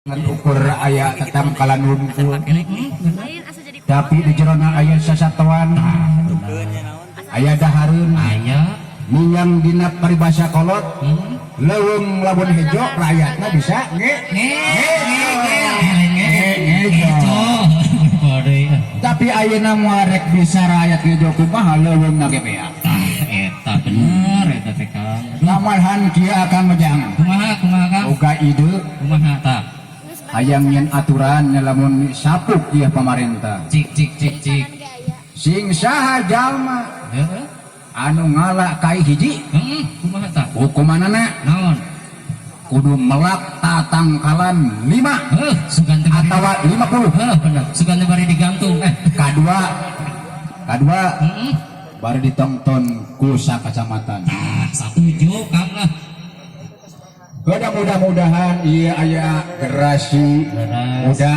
Ngan ukur aya tatangkalan wungkul, tapi di jerona aya sasatoan, aya dahareun. Aya. Minang dina paribasa kolot, leuweung lamun hejo, rakyatna bisa nge nge nge nge ngejo. Tapi ayeuna moal rek bisa rakyat ngejo, kumaha leuweungna ge beak. Tah, eta bener eta teh, Kang. Lamarhan kieu, Akang Mejang. Kumaha, kumaha, Kang? Boga ide. Kumaha tah? Hayang nyen aturan lamun sapuk ieu pamarentah. Cik cik cik cik. Sing saha jalma anu ngala kai hiji, Heeh, kumaha tah? Hukumanana Naon? Kudu melak tatangkalan 5 Heuh, sugan teh bari atawa 50. Heuh, bener. Sugan teh bari digantung. Eh. Kadua, kadua, bari ditonton ku sakacamatan. Ah, satuju, Kang lah. Udah, mudah-mudahan iya aya generasi Beres. Muda,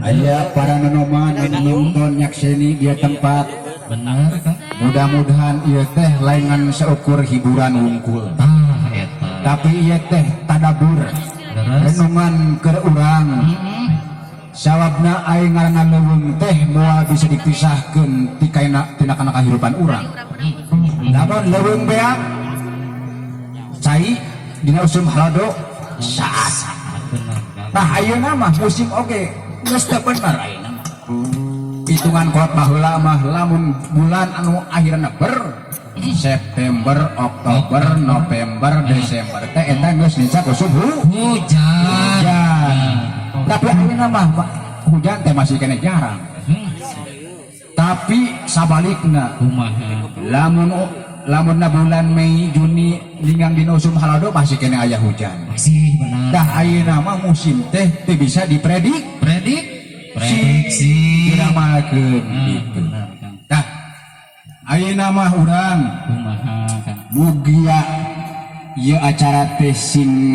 aya para nonoman anu nonton nyakseni dia tempat. Bener, Kang. Mudah-mudahan ieu teh lain ngan seukur hiburan wungkul, Tah, eta. Tapi ieu teh tadabur, renungan ke urang. Sawabna aing ngaranna leuweung teh moal bisa dipisahkeun ti kaina tina kana kahirupan urang. Lamun leuweung beak cai dina usum halado saat. Bener, Kang. Nah, ayeuna mah musim oge geus teu bener ayeuna mah. Hitungan kolot baheula mah lamun bulan anu akhirna ber September, Oktober, November, Desember teh eta geus nincak usum Hujan. Hujan. Tapi ayeuna mah hujan teh masih kena jarang. Tapi sabalikna, Kumaha? Lamun lamun na bulan Mei, Juni ninggang dina usum halado masih kena aya hujan. Masih, benar. Dah, ayeuna mah musim teh teu bisa dipredik Predik, prediksi. Diramalkeun Nah, gitu. Benar, Kang. Tah, ayeuna mah urang Kumaha, Kang? Mugia ieu acara teh sing